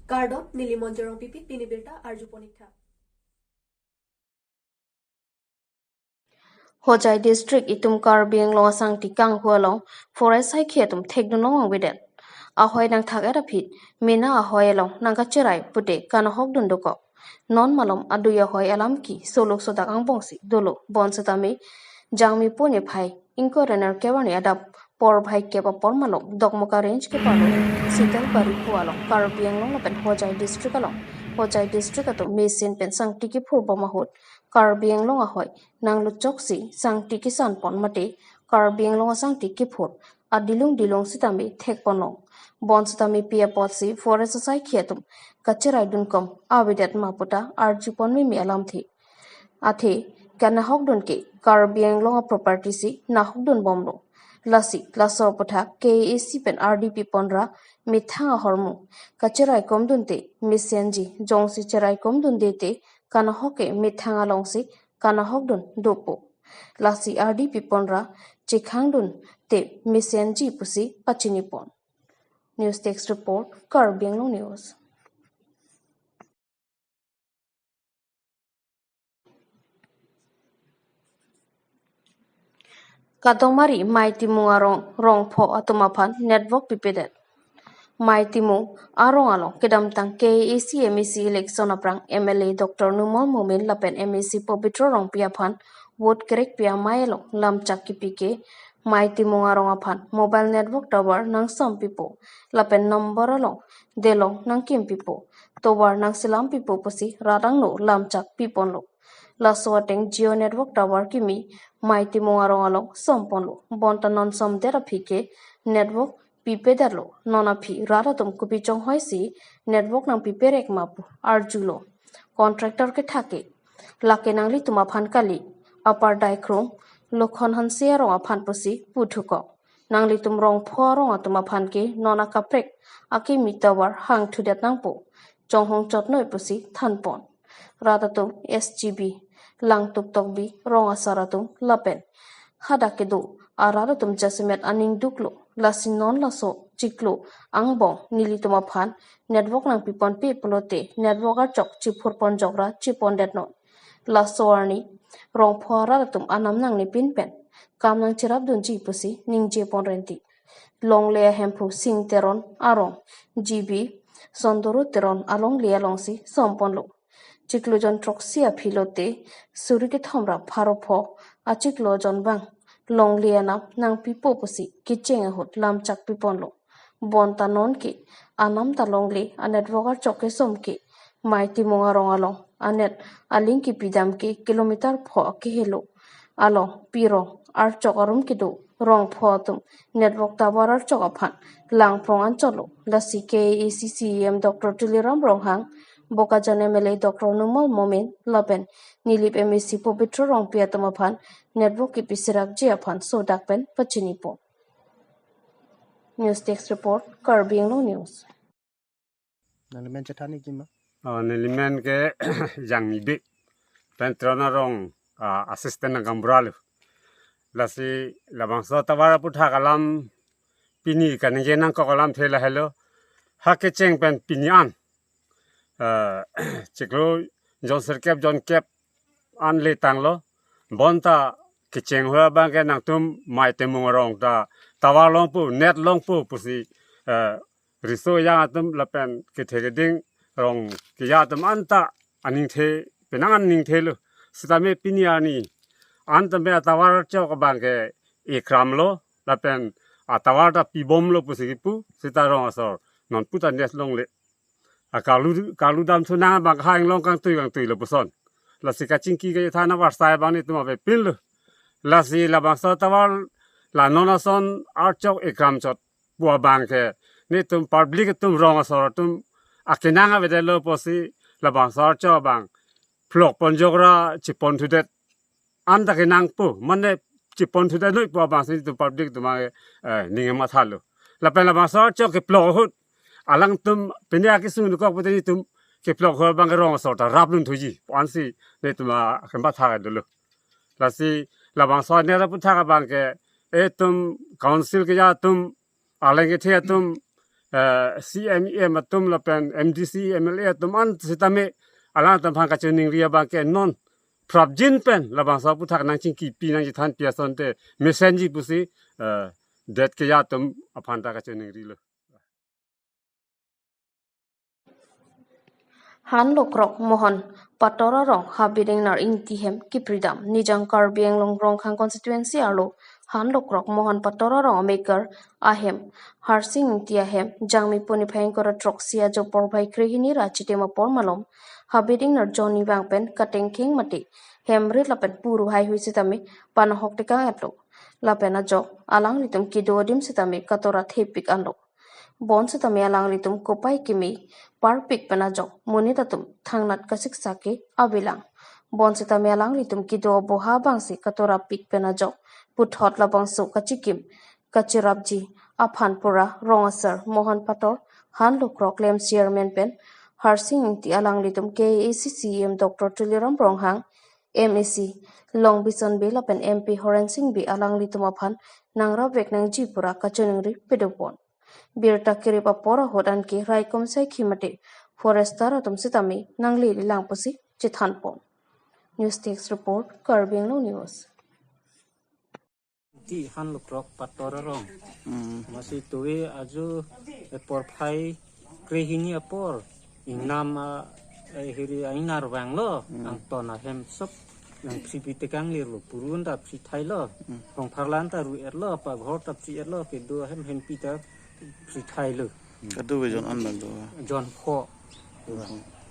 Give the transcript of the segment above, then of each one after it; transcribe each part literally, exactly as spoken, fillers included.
Kardom, neli Monjorong Pipit, pini birta arju ponik tha. Hojai district itum Karbi Anglong asangti kanghu along forest saikhi atum thekdun long avedet. Ahoi nangthak et aphi mena ahoi along nangkacherai pute kanahok dun dokok. Non malom adui ahoi alam ke soluk sodak angbong si dolo, bonsitame Jangmi pune phai ingkoi ra nerkep arni adap porphai kep apor malom Dokmoka range kepalo Sitalbari pu along Karbi Anglong lapen Hojai district along, Hojai district atum mesen pen sangti kephur bom ahut Karbi Anglong ahoi nangluchok si sangti kesan pon mate Karbi Anglong asangti kephur adilung dilung sitame thek pon long. Bonsitame pi apot si forest asaikhi atum kacherai dun kom avedet ma puta arju pon meme alamthe. Athe kanahok dun ke Karbi Anglong a property si nahok dun bomlo. Lasi laso aputhak K A A C pen R D P pon ra methang ahormu kacherai kom dun te mesenji, jongsi cherai kom dunde te kanahok ke methang along si kanahok dun dopo. Lasi R D P pon ra chekhang dun te mesenji pusi pachini pon. News Desk Report, Karbi Anglong News. Kadongmari Mei Timung arong rongpho atum aphan network pipedet. Mei Timung arong along kedamtang K A A C M A C election aphrang M L A Doctor Numal Momin lapen M A C Pobitro Rongpi aphan vote kerekpi amei along lamchak kipi ke Mei Timung arong aphan mobile network tower nangsom pipo lapen number along delong nangkim pipo, tower nangselam pipo pusi rat angno lamchak pi ponlo. Laso ateng Jio network tower kimi Mei Timung arong along som ponlo. Bonta non somdet aphi ke network pipedetlo. Non aphi rat atum kopi chonghoi si network nangpiperek ma pu arjulo. Contractor kethak ke, lake nanglitum aphan kali, Upper Daikrung, Lokhon Hanse arong aphan pusi puthukok. Nanglitum rongpho arong atum aphan ke non akaprek akimi tower hangthudet nangpo, chonghong chotnoi pusi thanpon. Rat atum S G B, Langtuk Tokbi, rong asar atum lapen hadak kedo arat atum jasemet aning duklo. Lasi non laso chiklo angbong nelitum aphan network nangpiponpe pulote network archok chiphur ponjok ra chipondetnon. Laso arni rongpho arat atum anam nangnepin pen kam nangcherap dunji pusi ningje pon renti. Longle ahemphu Sing Teron arong G B Sondoro Teron alongle alongsi som ponlo. Chiklo jon throksi aphi lote suri kethom ra pharo pho achiklo jon abang longle anam nangpipo pusi kecheng ahut lamchak piponlo. Bonta non ke anam ta longle anetwork archok kesom ke Mei Timung arong along anet aling kipidam ke kilometer pho kehelo along pirong archok arum kedo rongpho atum network tower archok aphan langprong anchotlo. Lasi K A A C C E M Doctor Tuliram Ronghang, Bokajan M L A Doctor Numal Momin lapen Nilip M A C Pobitro Rongpi atum aphan network kipi serakji aphan sodak pen pachinipo. News Desk Report, Karbi Anglong News. Nangli men chethan ik ma? Oh, neli men ke Jangmi Bey. Pen Teron arong, ah, assistant nangkambura lo. Lasi labangso tower aputhak alam pini kaningje nangkok alamthe lahelo. Ha kecheng pen pini an, ah, chiklo jon sirkep jon kep an le tanglo. Bonta kecheng ahut abang ke nangtum Mei Timung arong ta tower longpo, net longpo pusi, eh, riso ejang atum lapen kethe keding rong keja atum anta aningthe, penang aningthelo. Sitame pini arni anta me tower archok abang ke ekramlo lapen atower ta pibomlo pusi kipu, sita rong asor non puta net longle. Akalu, kalu dam thu nang abang hang long kangtui kangtui lo puson. Lasi kachingki kachethan avarsai abang netum avepinlo. Lasi labangso tower la non ason archok ekramchot pu abang ke netum public atum rong asor atum akenang avedetlo pusi labangso archok abang phlok ponjok ra chiponthudet anta kenangpo, mane chiponthudet noi pu abang si netum public atum, eh, ning mathalo. Lapen labangso archok kephlok ahut alangtum pine akesung dokok pute netum kephlok ahut abang rong asor ta rap lunthuji pu ansi netum, ah, kematha dolo. Lasi labangso net aputhak abang ke etum council keja atum, aleng kethe atum, eh, C M, E M atum lapen M D C, M L A atum an sitame alangtum aphan kachiningri abang ke non prapjin pen labangso aphuthak nangchingkipi nangchethanpi asonte mesenji pusi, eh, det keya atum aphan ta kachiningrilo. Han Lukrok Mohan Pator arong Habiding nar Ingti hem kipridam. Nijang Karbi Anglong Rongkhang constituency arlo Han Lukrok Mohan Pator arong amekar ahem, Harsing Ingti ahem, Jangmi pu niphai ingkoi ra throksi ajo porphai krehini ra chitim apor malom Habiding nar Johnny vang pen katengkheng mate hem rit lapen puru haihui sitame panahok tekang etlo. Lapen ajok alanglitum kedo adim sitame katora thepik anlo. Bonsitame alanglitum kopai kimi parpik pen ajok monit atum thangnat kasiksa ke avelang. Bonsitame alanglitum kedo aboha abangsi katora pik pen ajok puthot labangso kachikim kachirapji aphan pura rong asar Mohan Pator, Han Lukrok klem chairman pen Harsing Ingti, alanglitum K A A C C E M Doctor Tuliram Ronghang, M A C Longbison Bey lapen M P Horensing Bey alanglitum aphan nangrapvek nangji pura kachiningri pedopon. Birta kerip apor ahut anke raikom saikhi mate forester atum sitame nanglelelang pusi chethanpon. News Desk Report, Karbi Anglong News. Di Han Lukrok Pator arong. Hmm. Masi tuwe ajo, eh, porphai krehini apor. Ingnam a, eh, hiri a ingnar vanglo, hmm, angton ahem sop nangphipi tekang lirlo, purun ta phithailo. Hmm. Rongpharlan ta ru-etlo, paghor ta phi-etlo, kedo ahem hempi ta phithailo. Kado ve jon an bang do. Jon pho.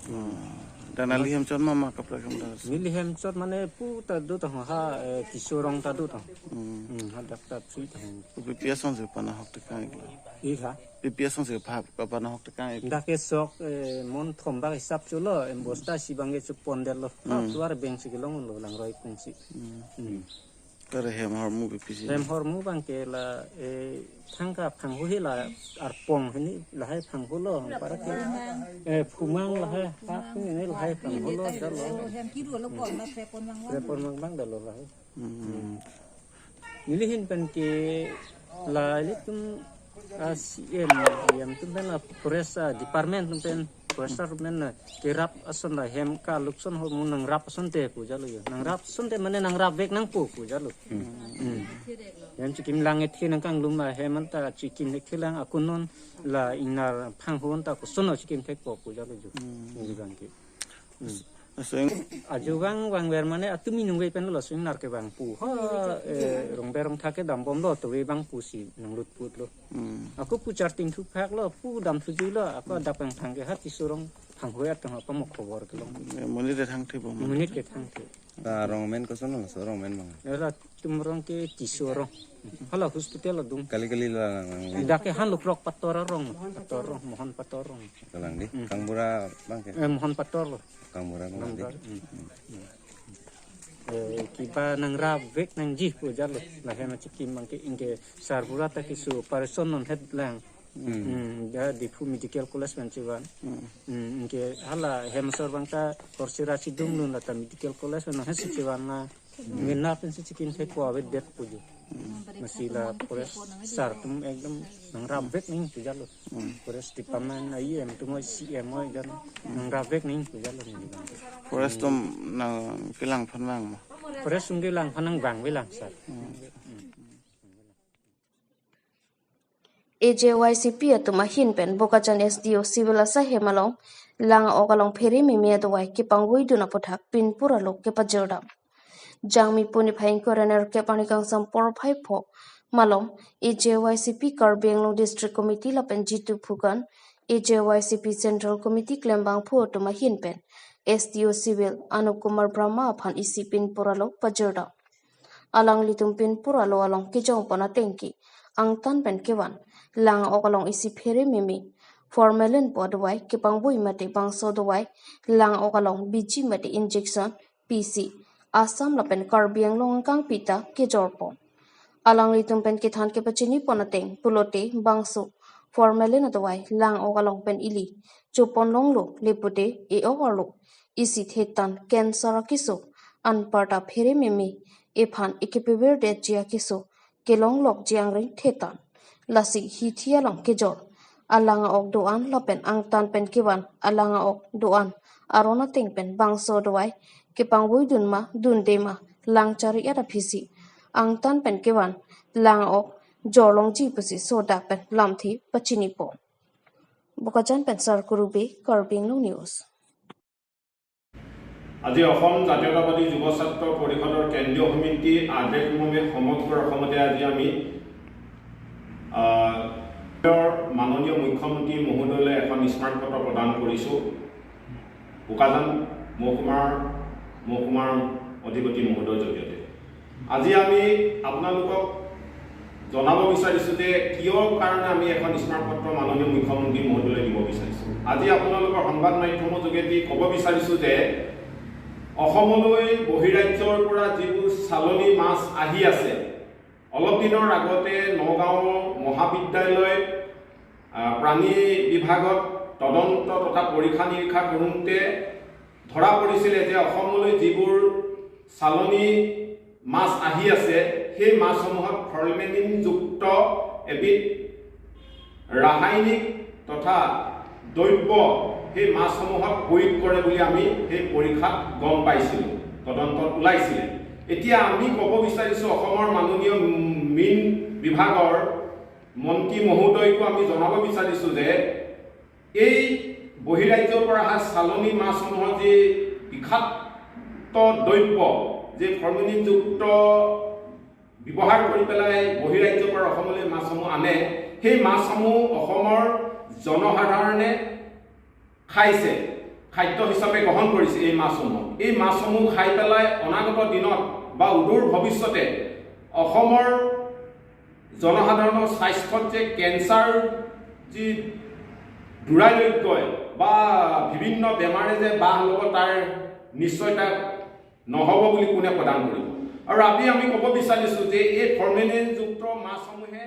Hmm. Dan ali hem chot ma ma kapra kam das. Neli hem chot mane pu ta do ta ha, eh, Tisorong ta do ta. Hmm. Hmm, hadak ta phi ta. Pi pi asonsi panahok tekang iklo. Ih ha. Pi pi asonsi pha panahok tekang iklo. Dak ke sok, eh, mon thom bak hisap chulo, em bosta si bang ke chupon detlo. Ha, hmm, tuar beng si kelong lo langroi pun si. Hmm. Hmm. Kare hem hormu pi pi si. Hem hormu bang ke la, eh, thangka phanghu hi la arpong hini lahai phanghulo, para ke, eh, phumang lahai hap hini lahai phanghulo dalo. Hem kiru lo pon ma trepon mang mang. Trepon mang mang dalo lahai. Hmm. Neli hin pen ke la ilitum, ah, C M, E M atum pen la forest, ah, department atum pen, forester atum pen la kerap ason la hem kalukson hormu nangrap asonte pu jalo yo. Nangrap asonte mane nangrapvek nangpo pu jalo. Hmm. Hem chikim lang ethe nangkanglum la hem anta chikim thekthelang, ako non la ingnar phanghu anta koson chikim thekpo pu jalo yo. Hmm. Neli bang ke. Hmm. Laso ing- Ajo vang vangver mane atumi nungve pen lo laso ingnar ke vang pu. Ha, eh, rongver rongtha ke dambomlo tuve vang pusi nanglut putlo. Hmm. Ako pu charting thuphaklo, pu dam thujuilo, ako adap angthang ke ha Tisorong phanghu atang apa mo khobor kelong. Eh, monit ke thangthe bo. Monit ke thangthe. Ta rong amen koson lo, laso rong amen bang. Latum rong ke Tisorong. Hala hospital adung. Kali kali lo lang, lang. Dak ke Han Lukrok Pator arong, Pator arong, Mohan Pator arong. Kalang di, hmm, Kangbura bang ke. Eh, Mohan Pator lo. Kangbura bang di. Kangbura. Hmm. Eh, kipa nangrapvek nangji pu jalo. Lahem chikim bang ke ingke sarbura ta keso operation non het lang. Hmm. Hmm, ya Diphu Medical College pen chevan. Hmm. Hmm, ingke hala hem asor bang ta korsira chidunglun lata Medical College pen non het si chevan na. Hmm. Ingke nap pen si chikim thekpo avedet pu jo. Hmm. Masi la forest sar atum ekdom nangrapvek nangji pu jalo. Hmm. Forest department a E M atum oi C M oi jalo. Hmm. Nangrapvek nangji pu jalo neli bang. Forest atum nangkelang aphan vang ma? Forest atum kelang aphan nangvangve lang sar. Hmm. Hmm. A J Y C P atum ahin pen Bokajan S D O Civil asai hem along lang-ok along phere meme adovai kepangvoidun aputhak pinpur along kepajirdam. Jangmi pu niphai ingkoi ra nerkep arni kangsam porphai pho malom A J Y C P Karbi Anglong District Committee lapen Jitu Phukan, A J Y C P Central Committee klembangphu atum ahin pen S D O Civil Anup Kumar Brahma aphan isi pinpur along pajirdam. Alanglitum pinpur alo along kejongpon ateng ke angtan pen kevan lang-ok along isi phere meme formalin pu adovai kepangboi mate bangso adovai lang-ok along biji mate injection pisi Assam lapen Karbi Anglong angkangpi ta kejorpon. Alanglitum pen kethan kepachinipon ateng pulote bangso formalin adovai lang-ok along pen ili chopon longlo le pute e-ok arlo isi thetan cancer akeso anparta phere meme ephan ekepevirdetji akeso kelonglokji angring thetan. Lasi hithi along kejor alang a-ok do-an lapen angtan pen kevan alang a-ok do-an aron ateng pen bangso dovai kepangvoidun ma dunde ma lang chari-et aphisi angtan pen kevan lang a-ok jorlongji pusi sodak pen lamthe pachinipo. Bokajan pen Sarkuru Bey, Karbi Anglong News. আজি অসম জাতীয়তাবাদী যুৱ ছাত্ৰ পৰিষদৰ কেন্দ্ৰীয় সমিতি আদেশ মৰ্মে সমগ্ৰ অসমতে আজি আমি আহ, মাননীয় মুখ্যমন্ত্ৰী মহোদয়লৈ এখন স্মাৰক পত্ৰ প্ৰদান কৰিছোঁ বোকাজান মহকুমাৰ মহকুমাৰ অধিপতি মহোদয়ৰ জৰিয়তে। আজি আমি আপোনালোকক জনাব বিচাৰিছোঁ যে কিয় কাৰণে আমি এখন স্মাৰক পত্ৰ মাননীয় মুখ্যমন্ত্ৰী মহোদয়লৈ দিব বিচাৰিছোঁ। আজি আপোনালোকৰ সংবাদ মাধ্যমৰ যোগেদি ক'ব বিচাৰিছোঁ যে অসমলৈ বহিৰাজ্যৰ পৰা যিবোৰ চালানী মাছ আহি আছে, অলপ দিনৰ আগতে নগাঁও মহাবিদ্যালয় আহ, প্ৰাণী বিভাগত তদন্ত তথা পৰীক্ষা নিৰীক্ষা কৰোঁতে ধৰা পৰিছিলে যে অসমলৈ যিবোৰ চালানী মাছ আহি আছে, সেই মাছসমূহত ফৰ্মেলিনযুক্ত এবিধ ৰাসায়নিক তথা দ্ৰব্য সেই মাছসমূহত প্ৰয়োগ কৰে বুলি আমি সেই পৰীক্ষাত গম পাইছিলোঁ, তদন্তত ওলাইছিলে। এতিয়া আমি ক'ব বিচাৰিছোঁ অসমৰ মাননীয় মীন বিভাগৰ মন্ত্ৰী মহোদয়কো আমি জনাব বিচাৰিছোঁ যে এই বহিৰাজ্যৰ পৰা অহা চালানী মাছসমূহৰ যি বিষাক্ত দ্ৰব্য, যি ফৰ্মেলিনযুক্ত ব্যৱহাৰ কৰি পেলাই বহিৰাজ্যৰ পৰা অসমলৈ মাছসমূহ আনে, সেই মাছসমূহ অসমৰ জনসাধাৰণে খাইছে, খাদ্য হিচাপে গ্ৰহণ কৰিছে এই মাছসমূহ। এই মাছসমূহ খাই পেলাই অনাগত দিনত বা অদূৰ ভৱিষ্যতে অসমৰ জনসাধাৰণৰ স্বাস্থ্যত যে কেঞ্চাৰ যি দুৰাৰোগ্যই বা বিভিন্ন বেমাৰে যে বাহ ল'ব, তাৰ নিশ্চয়তা নহ'ব বুলি কোনে প্ৰদান কৰিব? আৰু আজি আমি ক'ব বিচাৰিছোঁ যে এই ফৰ্মেলিনযুক্ত মাছসমূহে